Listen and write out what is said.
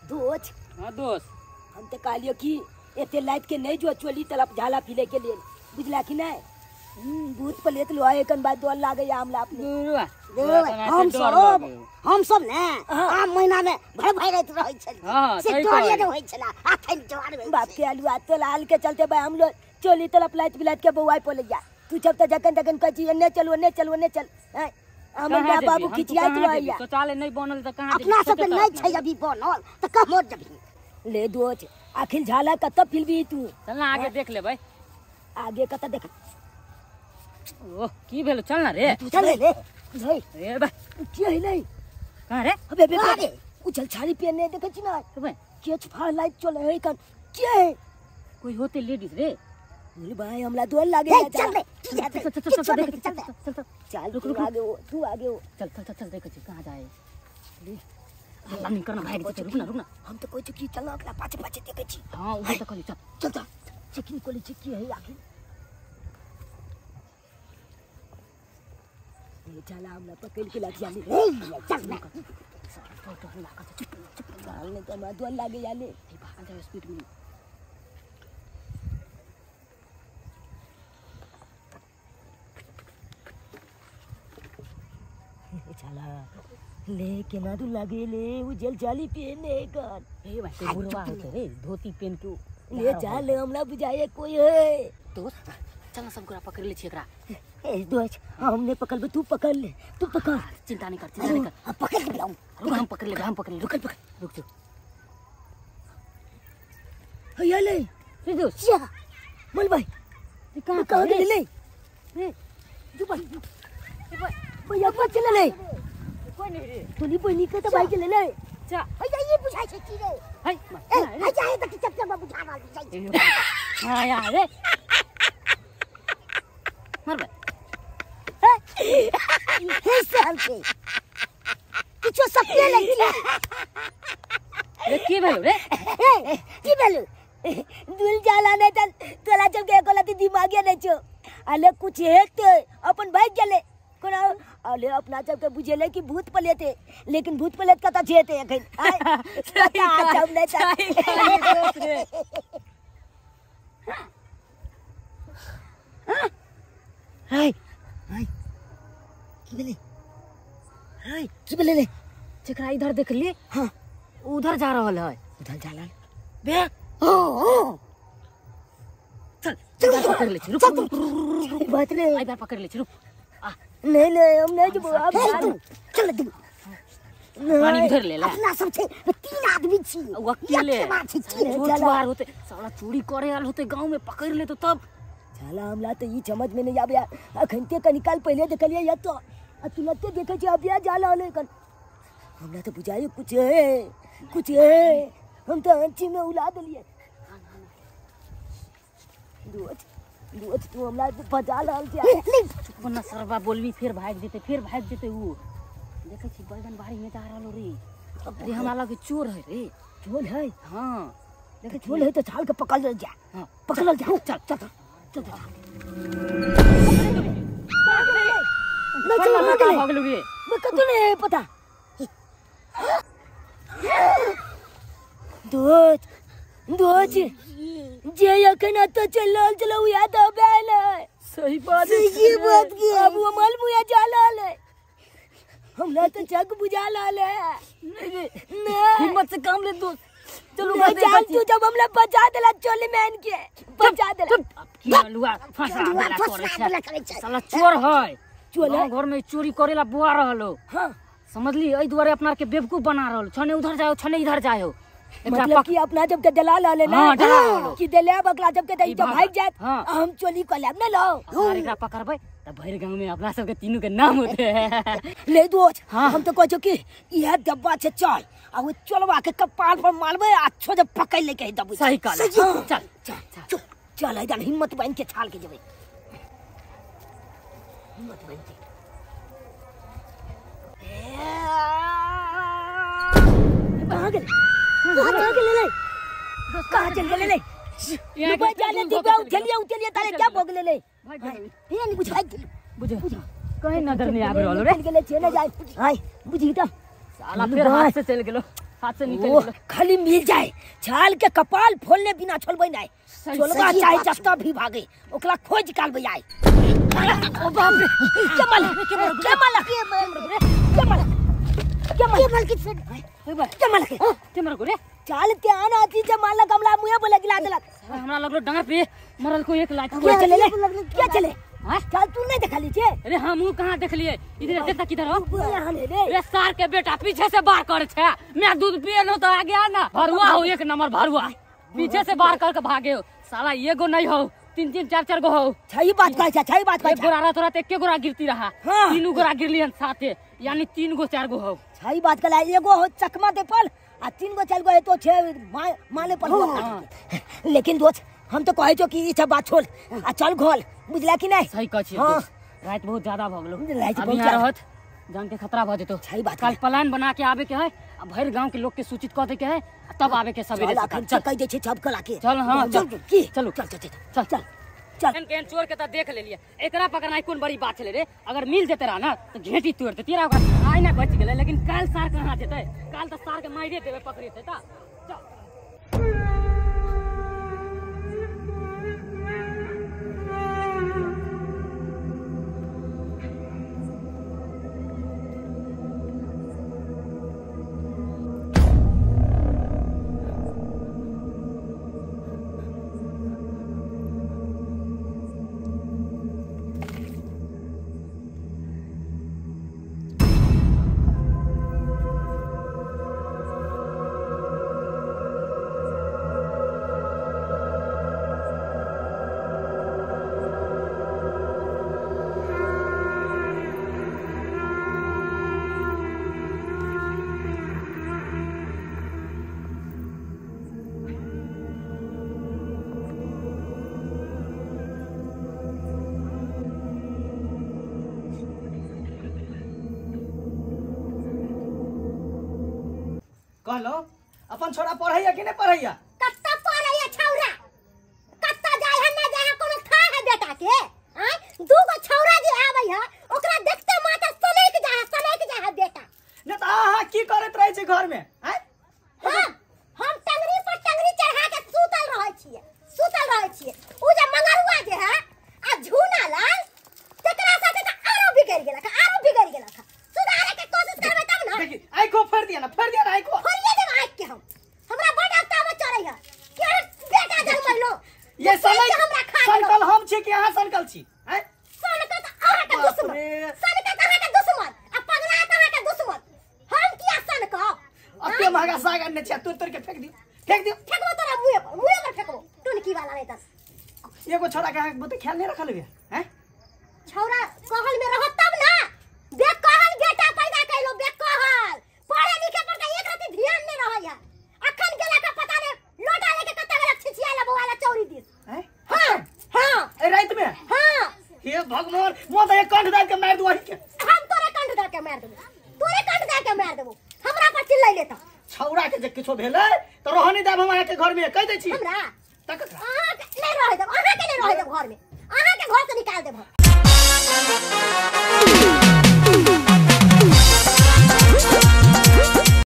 दोस्त। हां दोस्त, हम तो कहलियो कि एते लाइट के नहीं जो चोली तलब झाला फिले के लिए, बुझला कि नहीं? भूत प्रेत लो आए कन बात डर लागे हमरा अपने। हम सब ने आम महीना में भर भरैत रहै छल से डरे नै होइ छला, अखन डर भेल। बाप के आलू तो लाल के चलते भाई हम लोग चोली तलब लाइट बिलाइट के बौआई पले जा। तू जब तक जखन तखन कहै छी एने चल ओने चल ओने चल, हमर माय बाबू खिचियाइत रहैया। शौचालय नहीं बनल त कहां? अपना सब के नहीं छै अभी बनल त कमो जबी। ले दोस्त आखिर झाला कत फिलबी तू? चल ना आगे देख लेबै। आगे कत देख? ओह की भेलो, चल ना रे। तू चल ले नहीं रे बा की है नहीं कहां रे? अबे अबे उछल छाली पेने देखै छी ना के छफा लाइट चले है कन के है? कोई होते लेडीज रे। बोले भाई हमरा डर लागे। चल रे की जाते? चल चल चल चल चल चल, रुक रुक, आगे हो तू, आगे हो। चल चल चल देखै छी कहां जाए। ले हल्ला नहीं करना भाई, रुक ना रुक ना। हम तो कोई की चल अगला पाछे पाछे देखै छी। हां उधर तक चल चल चल चेकिंग कोली छी की है आखिर। ये चला हमरा पकड़ के लाठी आले। चल ना तो हल्ला कर, चुप चुप नहीं तो हमरा डर लागे याले। ए भाग जाओ स्पीड में। चला ले केना तू लागे ले वो जल जाली पहने कर। ए भाई ते बुढ़वा होते रे धोती पहन के। ले चल हमरा बुझाए कोई है। दोस्त चल ना सब गोरा पकड़ ले छी एकरा। ए दोस्त हमने पकड़बे, तू पकड़ ले, तू पकड़। चिंता नहीं कर, चिंता नहीं कर। हम पकड़ ले, रुक हम पकड़ ले, हम पकड़ ले, रुक पकड़ रुक जो। हैया ले रे दोस्त। या बोल भाई कहां कहां गेले ले? ए जो भाई भैया पर चले ले। कोई नहीं रे तोनी बहिनी के तो भाई के ले ले। जा हैया ई बुझाइ छै की रे? है ए हैया हे त चप चप बुझा रहल छै। हां यार रे मर बे। हे साल के किछो सपने ले छी रे। की भेलो रे? ए की भेलो? दुल जाला नहीं त तोला जब के कोला दिमागे नहीं छो। अले कुछ हेते अपन भाग गेले कोना। अले अपना जब के बुझेले कि भूत प्रेत है, लेकिन भूत प्रेत कत छेते अखन पता जब नहीं था। हाय हाय की भेले? हाय की भेले? ले जेकरा इधर देख लिए। हां उधर जा रहल है। उधर जाला बे ओ ओ चल चल पकड़ ले, रुक रुक बात रे। आई बार पकड़ ले, रुक। नहीं नहीं हम नहीं जब अब चल तू पानी उधर ले ले। अपना सब छै तीन आदमी छी ओ अकेले चोर चुहार होते, साला चोरी करे आल होते गांव में, पकड़ ले तो तब। साला हमरा तो ई समझ में नहीं आबे। अखन ते कनिकाल पहले देखलिए या तो आ तुरंते देखे छी अब या जाला होले कन। हमरा तो बुझाई कुछ है कुछ है, हम तो अंची में उला देलिए। दोस्त दोस्त तू हमरा बजा रहल छै। चुप ना सरबा बोलबी फिर भाग जेते, फिर भाग जेते। ऊ देखै छी बैगन बाड़ी में जा रहल रे। रे हमरा लगे चोर है रे। चोर है? हां देखे चोर है तो छाल के पकड़ ले जा। हां पकड़ ले जा, चल चल चल चल। मैं चल भाग गेलौ रे। मैं कतो नहीं पता। दोस्त दोस्त जे अखन तो चल रहल छलौ याद आबे आयल। सही बात है, सही बात के अब वो मालूम या जाला है। हमरा तो चक बुझा लाल है। नहीं रे हिम्मत से काम ले दोस्त। चलो चल तू जब हमरा बचा देला चोली में इनके बचा देला। अब की लुआ फंसा देला करे छै साला चोर है। चोर है, घर में चोरी करेला बुआ रहलो। हां समझली, एई दुआरे अपना के बेवकूफ बना रहल। छने उधर जाओ छने इधर जाओ। मतलब कि अपना जब के दलाल आले ना। हां कि दलाल बकला जब के दई तो भाग जात। हम चोली क लेब ना लो। और एकरा पकड़बै त भरि गांव में अपना सब के तीनू के नाम होते। ले दोस्त हम तो कहै छौ कि इहे डब्बा छै चल आ ओ चोलवा के कपाल पर मारबै आ अच्छो जब पकड़ ले के दबु। सही कहल। चल चल चल चल इधर हिम्मत बांध के छाल के जेबै, हिम्मत बांध के। कहां गेलै? कहां गेलै ले? कहां चल गेलै ले? रुपा जाने दिब्बा उठलिए उठलिए तारे क्या भोग ले ले? हे नहीं बुझाइ गेल। बुझ कहीं नजर नहीं आबि रहल रे। चल गेलै छे न जाय। हाय बुझी त साला फिर हाथ से चल गेलो। हाथ से निकल गेल। खाली मिल जाए छाल के कपाल फोलने बिना छोड़बै नहीं। छोड़बा चाहे जस्ता भी भागे ओकरा खोज निकालबै आइ। ओ बाप रे के माल के माल के माल के माल के माल के माल रे चाल ते आन आती जे माल गमला मुए बोले गिला देलक। हमरा लगलो डांर पे मरल को एक लाख के चले ले के चले चल तू नहीं देखली छे। अरे हमहू कहां देखलिए इधर देखता किधर हो यहां ले रे। रे सार के बेटा पीछे से बार कर छे मैं दूध पिए न तो आ गया ना भरुआ हो एक नंबर भरुआ पीछे से बार करके भागे हो साला एगो नहीं हो तीन तीन चार चार गो हो। सही बात कहै छै सही बात कहै छै। एक गोरा रात रात एके गोरा गिरती रहा तीनू गोरा गिरली हन साथे यानी तीन गो चार गो हो। सही बात कहला एगो हो चकमा दे पल आ तीन गो चार गो है तो छे माले पर। लेकिन दोस्त हम तो कहै छो कि ई सब बात छोड़ आ चल घोल बुझला कि नहीं। सही कहै छी रात बहुत ज्यादा भ गेलो रात बहुत ज्यादा रहत जान के खतरा भ जेतो। सही बात कल प्लान बना के आबे के है आ भर गांव के लोग के सूचित क दे के है तब आबे के सवेरे चल चल कह दे छै सब कला के चल। हां चल की चलो चल चल चल चल चल केन चोर के त देख लेलिए एकरा पकड़नाइ कोन बड़ी बात छले रे। अगर मिल जेते रहा ना तो घेटी तोड़ देती रहा ओकरा आइ ना बच गेलै। लेकिन काल सार कहां जेतै काल त सार के मारिए देबै पकड़ेतै त चल। कहलो अपन छोरा पढ़ैया कि नहीं पढ़ैया? कत्ता पढ़ैया छौरा कत्ता जाय है ना जाय है कोनो था है बेटा के आ दू गो छौरा जे आबै है ओकरा देखते माथा सनक जाय है सनक जाय है बेटा। न त अहाँ की करैत रहै छी घर में? आय हां हम टंगरी पर टंगरी चढ़ा के सुतल रहै छियै सुतल रहै छियै। उ जे मंगरुआ जे है आ झूना लाल तेकरा साथे त आरो बिगड़ गेलक आरो बिगड़ गेलक। सुधारे के कोशिश करबै तब ना। देखी आइखो फोड़ दिया ना फोड़ दिया ना आइखो फोड़िए देब आँख के हम हमरा बड़ अक्तावा चढ़ै है के बेटा जन्मलो ये समय हमरा खा गेलो। सनकल हम छी कि अहाँ सनकल छी? हैं सनकल त अहाँ के दुश्मन सनकल त अहाँ के दुश्मन आ पगला त अहाँ के दुश्मन हम किया सनकब? अते महंगा साग अनने छी तोड़ तोड़ के फेंक दियो फेंक दियो फेंकबो तोरा मुंहे पर मुंहे पर फेंकबो टुनकी वाला नहीं तस। एगो छोरा के अहाँ बहुते ख्याल नहीं रखल बे? हैं छौरा कहल में रहत तब ना बेकहल बेटा पैदा कैलो बेकहल पढ़े लिखे पर त एक रति ध्यान नहीं रहै है। अखन गेला का पता नहीं लोटा लेके कत्ता गेला छिछिया ला बौआ ला चौरी दिस। हैं हां हां ए रात में हां हे भगवान मों त एक कंठ दाब के मार दू के। हम तोरे कंठ दाब के मार देबो तोरे कंठ दाब के मार देबो हमरा पर चिल्लै लेता। छौरा के जे किछो भेलै त रहने देब हम अहाँ के घर में कह दै छी हमरा तक अहाँ के नहीं रहै देब अहाँ के नहीं रहै देब घर में अहाँ के घर से निकाल देब हम।